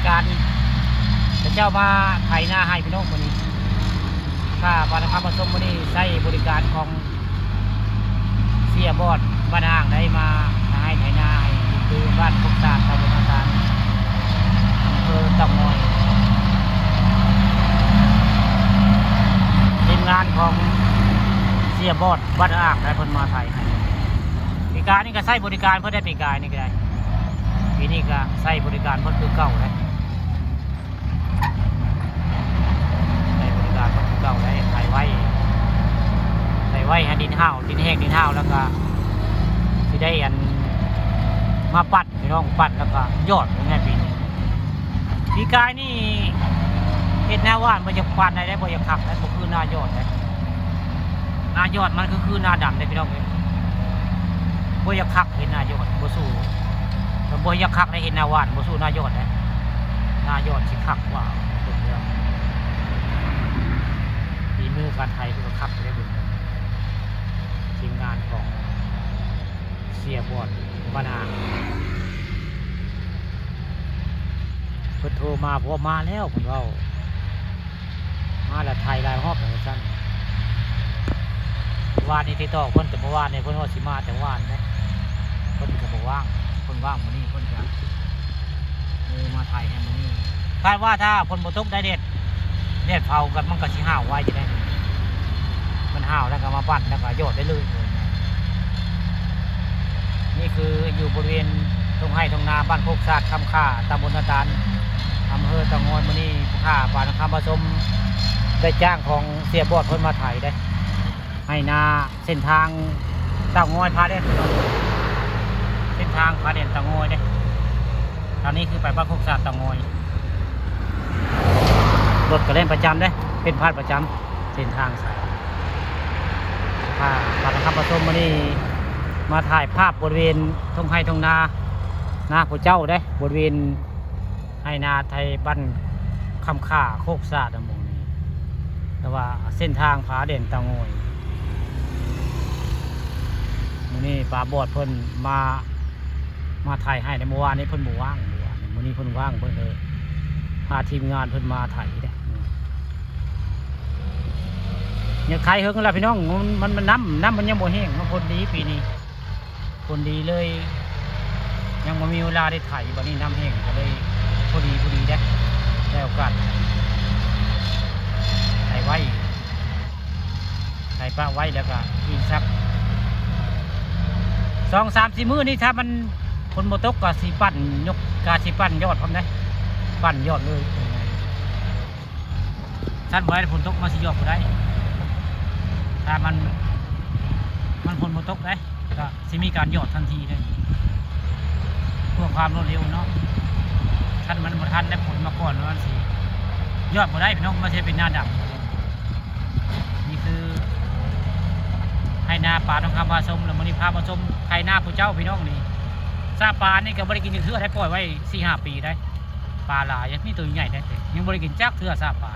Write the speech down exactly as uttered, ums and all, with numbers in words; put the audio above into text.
การ เขาเจ้ามาไถนาให้พี่น้องมื้อนี้ ค่ะ บ้านคำผสมมื้อนี้ใช้บริการของเสียบอดบ้านอ่างได้มาไถนาให้ อยู่บ้านพกตาด ตำบลนาตาล อำเภอเต่างอย ทีมงานของเสียบอดบ้านอ่างได้เพิ่นมาไถให้ ปีกายนี่ก็ใช้บริการเพิ่นได้ ปีกายนี่ก็ได้ ปีนี้ก็ใช้บริการเพิ่นคือเก่าแล้ว ใช้บริการเพิ่นคือเก่าแล้ว ไถไว้ ไถไว้ให้ดินห้าว ดินแห้ง ดินห้าว แล้วก็สิได้อัน มาปั่นพี่น้อง ปั่นแล้วก็หยอดง่ายๆ ปีนี้ ปีกายนี่เฮ็ดนาหว่านบ่อยากปั่นได้ บ่อยากคักได้ บ่คือนาหยอดได้ นาหยอดมันก็คือนาดำได้พี่น้องเอ้ย บ่อยากคักเฮ็ดนาหยอด บ่สู้ บ่อยากคักได้เฮ็ดนาหว่าน บ่สู้นาหยอดได้ นาหยอดสิคักกว่า เบิ่งเด้อ ฝีมือการไถคือคักได้เบิ่งเด้อ ทีมงานของเสียบอดบ้านอ่าง เพิ่นโทรมา บอกว่ามาแล้ว เพิ่นเว้า มาแล้ว ไถหลายรอบแล้วว่าซั่น วานนี้ติดต่อเพิ่นแต่เมื่อวานนี้ เพิ่นว่าสิมาแต่วานเด้ เพิ่นก็บ่ว่าง เพิ่นว่างมื้อนี้ เพิ่นก็เลยมาไถให้มื้อนี้ คาดว่าถ้าฝนบ่ตกได้แดด แดดเผาก็มันก็สิห้าวไวอยู่ได้ มันห้าวแล้วก็มาปั่นแล้วก็หยอดได้เลย นี่คืออยู่บริเวณทุ่งไร่ทุ่งนาบ้านโคกสาดคำค่า ตำบลนาตาล อำเภอเต่างอย มื้อนี้ผู้ค้าปลาทองคำผสม ได้จ้างของเสียบอดเพิ่นมาไถเด้ ไฮ่นาเส้นทางเต่างอยผาแดน เส้นทางผาแดนเต่างอยเด้ ทางนี้คือไปบ้านโคกสาดเต่างอย รถก็เล่นประจำเด้ เป็นพาดประจำ เส้นทางสาย ค่ะ ปลาทองคำผสมมื้อนี้มาถ่ายภาพบริเวณทุ่งไร่ทุ่งนา นาผู้เจ้าเด้ บริเวณไฮ่นาไทยบ้านคำค่าโคกสาดนะหมู่นี้ แต่ว่าเส้นทางผาแดนเต่างอย มื้อนี้ปลาบอดเพิ่นมา มาไถให้ในเมื่อวานนี้เพิ่นบ่ว่าง เมื่อวานนี้ มื้อนี้เพิ่นว่าง เพิ่นเลยพาทีมงานเพิ่นมาไถเด้ อยากไถเฮิงแล้วพี่น้อง มัน มัน มันน้ำ น้ำมันยังบ่แห้ง มันฝนดีปีนี้ ฝนดีเลย ยังบ่มีเวลาได้ไถ บัดนี้น้ำแห้งก็เลยพอดี พอดีเด้ ได้โอกาสไถไว้ ไถปะไว้แล้วก็อีกสักสองสามสี่มื้อนี่ ถ้ามันฝนบ่ตกก็สิปั่นยก ก็สิปั่นยอดพร้อมเด้ ปั่นยอดเลย คันบ่ได้ฝนตกมาสิหยอดบ่ได้ ถ้ามัน มันฝนบ่ตกเด้ ก็สิมีการหยอดทันทีเลย เพื่อความรวดเร็วเนาะ คันมันบ่ทันได้ฝนมาก่อน มันสิหยอดบ่ได้พี่น้อง มันสิเป็นหน้าดำ นี่คือไฮ่นาปลาทองคำผสม แล้วมื้อนี้พาผสมไฮ่นาผู้เจ้าพี่น้องนี่ ซาปลานี่ก็บ่ได้กินจักเทื่อได้ ปล่อยไว้สี่ห้าปีได้ ปลาหลาย มีตัวใหญ่ได้ ยังบ่ได้กินจักเทื่อซาปลา